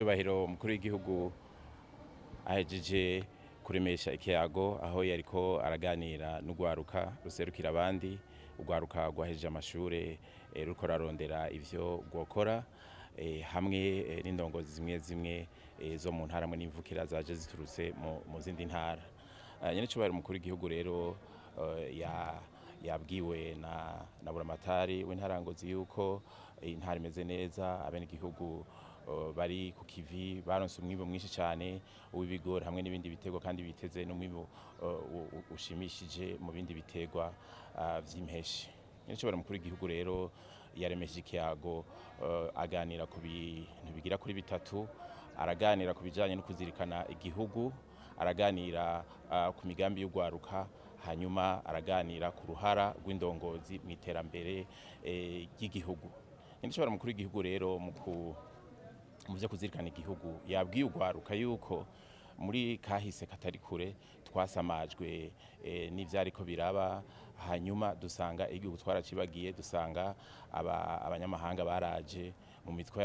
Cyubahiro umukuru w'igihugu ahejeje kuremesha ikiyago aho yariko araganira n'urwaruka ruserukira abandi, urwaruka rwahejeje amashure ruriko rarondera ivyo rwokora hamwe n'indongozi zimwe zimwe zo mu ntara hamwe n'imvukira zaje ziturutse mu zindi ntara. Nyenecubahiro umukuru w'igihugu rero yabwiwe na buramatari w'intara Ngozi yuko intara imeze neza, abenegihugu bari ku kivi, baronse umwimbu mwinshi cyane w'ibigori hamwe n'ibindi biterwa, kandi biteze n'umwimbu ushimishije mu bindi biterwa vy'impeshi. Nyenecubahiro umukuru w'igihugu rero yaremesheje ikiyago aganira ku bintu bigira kuri bitatu: araganira ku bijanye no kuzirikana igihugu, araganira ku migambi y'urwaruka, hanyuma araganira ku ruhara rw'indongozi mu iterambere ry'igihugu. Nyenecubahiro umukuru w'igihugu rero mu vyo kuzirikana igihugu yabwiye urwaruka yuko muri kahise katari kure twasamajwe n'ivyariko biraba, hanyuma dusanga igihugu twaracibagiye, dusanga abanyamahanga baraje mu mitwe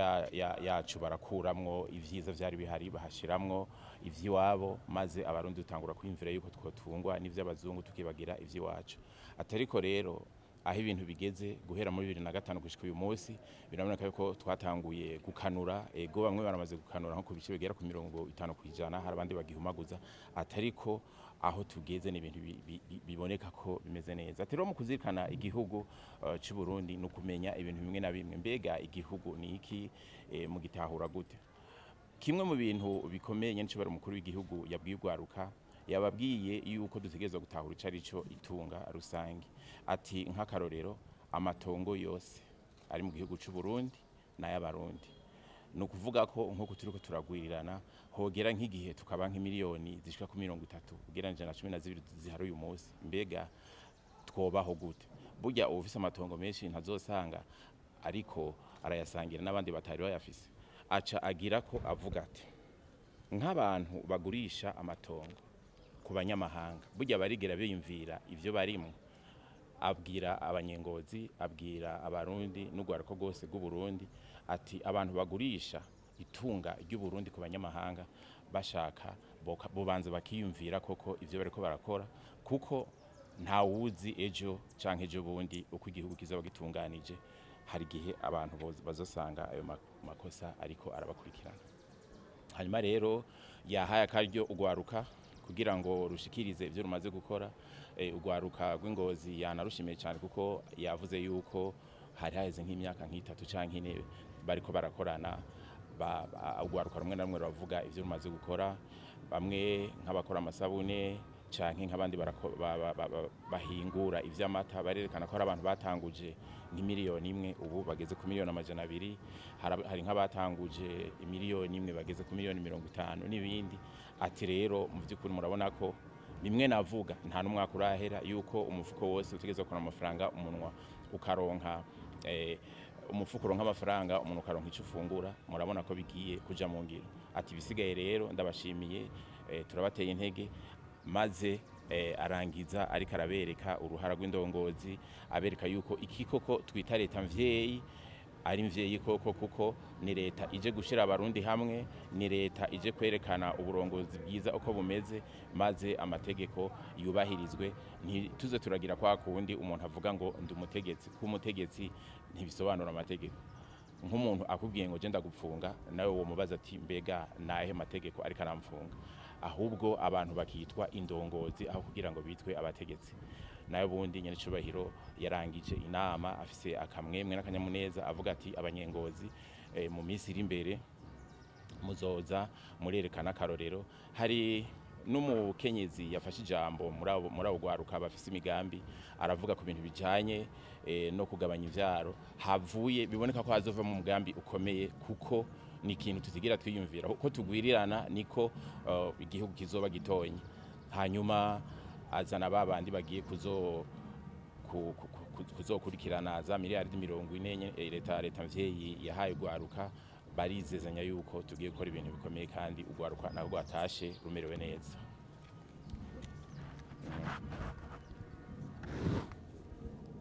yacu barakuramwo ivyiza vyari bihari, bahashiramwo ivy'iwabo, maze Abarundi dutangura kwiyumvira yuko twotungwa n'ivy'abazungu, tukibagira ivy'iwacu. Atariko rero aho ibintu bigeze guhera muri 2005 gushika uyu munsi, biraboneka yuko twatanguye gukanura. Ego, bamwe baramaze gukanura nko ku bice bigera ku 50%, hari abandi bagihumaguza, atariko aho tugeze ni ibintu biboneka ko bimeze neza. Ati rero mu kuzirikana igihugu c'u Burundi ni ukumenya ibintu bimwe na bimwe. Mbega igihugu ni iki? Mu gitahura gute? Kimwe mu bintu bikomeye nyenecubahiro umukuru w'igihugu yabwiye urwaruka, yababwiye yuko dutegerezwa gutahura ico arico itunga rusange. Ati nk'akarorero, amatongo yose ari mu gihugu c'u Burundi n'ay'Abarundi. Ni ukuvuga ko nk'uko turiko turagwirirana, hogera nk'igihe tukaba nk'imiliyoni zishika ku 30 ugereranije na 12 zihari uyu munsi, mbega twobaho gute? Burya uwufise amatongo menshi ntazosanga ariko arayasangira n'abandi batari bayafise. Aca agira ko avuga ati nk'abantu bagurisha amatongo ku banyamahanga, burya barigera biyumvira ivyo barimwo? Abwira Abanyengozi, abwira Abarundi n'urwaruko rwose rw'Uburundi, ati abantu bagurisha itunga ry'Uburundi ku banyamahanga bashaka bobanza bakiyumvira koko ivyo bariko barakora, kuko ntawuzi ejo canke ejo bundi uko igihugu kizoba gitunganije. Hari igihe abantu bazosanga ayo makosa ariko arabakurikirana. Hanyuma rero yahaye akaryo urwaruka kugira ngo rushikirize ivyo rumaze gukora. Urwaruka rw'Ingozi yanarushimiye cyane, kuko yavuze yuko hari haheze nk'imyaka nk'itatu canke 4 bariko barakorana. Urwaruka rumwe na rumwe ruravuga ivyo rumaze gukora, bamwe nk'abakora amasabune canke nk'abandi bahingura ivy'amata, barerekana ko hari abantu batanguje nk'imiliyoni 1, ubu bageze ku miliyoni 200. Hari nk'abatanguje imiliyoni 1, bageze ku miliyoni 50 n'ibindi. Ati rero mu by'ukuri murabona ko bimwe navuga nta n'umwaka urahera, yuko umufuko wose utegerezwa kuronka amafaranga, umunwa ukaronka umufuko uronka amafaranga, umuntu ukaronka icyo ufungura, murabona ko bigiye kuja mu ngiro. Ati ibisigaye rero ndabashimiye, turabateye intege. Maze arangiza ariko arabereka uruhara rw'indongozi, abereka yuko iki koko twita leta mvyeyi ari mvyeyi koko, kuko ni leta ije gushira Abarundi hamwe, ni leta ije kwerekana uburongozi bwiza uko bumeze, maze amategeko yubahirizwe, ntituze turagira kwa kundi umuntu avuga ngo ndi umutegetsi. Kuba umutegetsi ntibisobanura amategeko. Nk'umuntu akubwiye ngo je ndagupfunga, nawe uwo mubaza ati mbega nahe mategeko ariko aramfunga? Ahubwo abantu bakitwa indongozi aho kugira ngo bitwe abategetsi. Nayo bundi nyenecubahiro yarangije inama afise akamwemwe n'akanyamuneza, avuga ati Abanyengozi mu minsi iri imbere muzoza murerekana akarorero. Hari n'umukenyezi yafashe ijambo muri abo rwaruka bafise imigambi, aravuga ku bintu bijanye no kugabanya ivyaro, havuye biboneka ko hazova mu mugambi ukomeye, kuko ni ikintu tuzigira twiyumvira uko tugwirirana niko igihugu kizoba gitonye. Hanyuma azana ba bandi bagiye kuzokurikirana za miliyaridi 40 leta mvyeyi yahaye urwaruka, barizezanya yuko tugiye gukora ibintu bikomeye, kandi urwaruka nabwo rwatashe rumerewe neza.